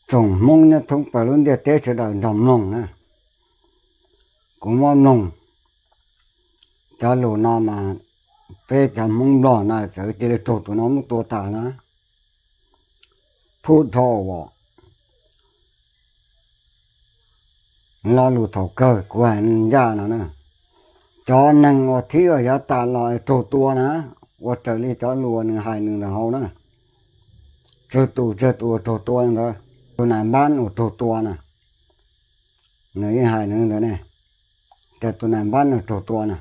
Tsoom Hmoob nyob thoob plaws lub ntiaj teb sawv daws nrog mloog na. Kuv muab mloog cov lus no mas peb cov Hmoob Nplog no txawm cia li raug tus no muab tua tas na. Phuj dhau as, lo lus thaum kawg kuv hais ncaj no na, cov neeg uas thib uas yav tas los raug tua na, ua raws li cov lus nws hais nws ntawd hauv na, tsawg tus tsawg tus uas raug tua ntawd, tus nais npab uas raug tua na, nws yeej hais nws ntawd ne, tias tus nais npab uas raug tua na.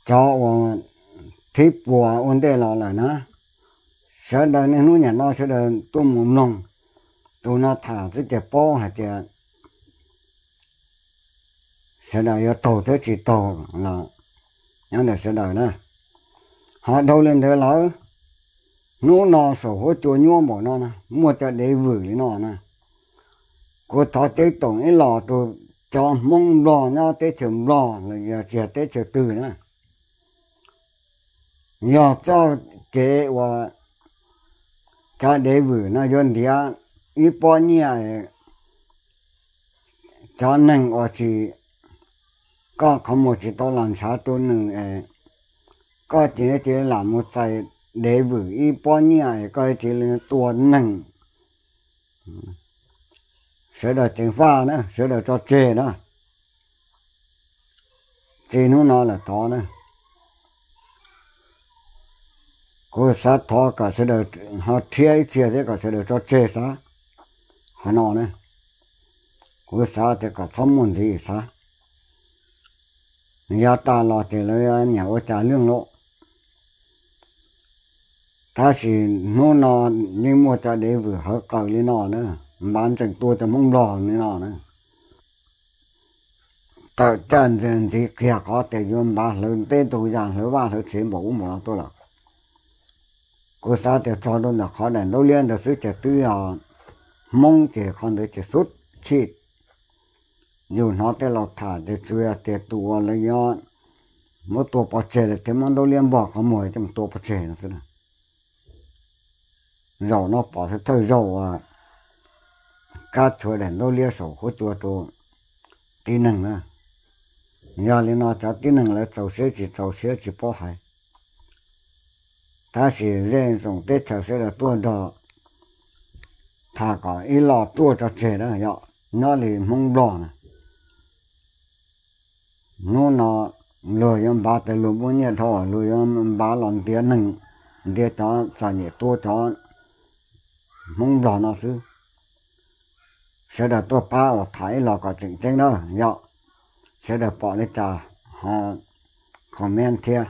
Cov uas thib puas ua ntej los lawm na, sawv daws niaj hnub niam no sawv daws tuaj mus mloog tus no tham xwb ces paub hais tias sawv daws yuav taug thiab tsis taug los nyob ntawm sawv daws na. Ho dhau li ntawd lawm, hnub no saum huab cua nyuaj npaum no na, muaj cov dev vwm li no na, kuv thov ceeb toom ib los rau cov Hmoob Nplog nyob teb chaws Nplog los yog tsis yog teb chaws twg na, yog txoj kev uas cov dev vwm no yuav ntiav ib pob nyiaj, cov neeg uas tsis, koj qhov muag tsis tau los ntshav rau nws es koj cia li lam mus txais dev vwm ib pob nyiaj es koj cia li tua neeg. Sawv daws ceev faj na, sawv daws tso tseg na. Txij hnub no lawm tod na, kuv xav thov kom sawv daws ho rhiab ib txhia thiab kom sawv daws tso tseg xav. Qhov no na, kuv xav tias kom txhob muaj ntxiv xav. Yav tas los ces lawv nyiam ua cas lawv ua. Tab sis hnub no yeej muaj cov dev vwm hawv qaws li no na, npav ntsees tua cov Hmoob Nplog li no na. Tawm caj ntxiv qhia qhov tias yuav npav hlawv teb ntug yas hlawv vaj hlawv tsev npaum ub npaum no tuaj lawm. Kuv xav tias txog rau ntawm qhov daim ntaub liab ntawd xwb ces twb yog Hmoob ces qhov ntawd ces xub chij. Yus hnov tej laus tham ces tsuas yog tias tus uas lawv yuav muab tua pov tseg lawm thiaj muab ntaub liab npog qhov muag coj mus tua pov tseg no xwb. Zaum no pom thawj zaug uas kab chua daim ntaub liab saum huab cua rau tib neeg na. Yog li no cov tib neeg lawv txaus siab tsis txaus siab tsis paub hais, tab sis zej tsoom teb chaws sawv daws tuaj nrog tham kom ib los ruaj tso tseg na yog nyob li Hmoob Nplog na. Hnub no luag yuav npav tias luag muaj nyiaj dhau, luag yuav npav los ntiav neeg, ntiav cov txom nyem tua cov Hmoob Nplog no xwb. Sawv daws tuaj pab uas tham ib los kom tseem ceeb na yog, sawv daws pom li cas ho comment thiab.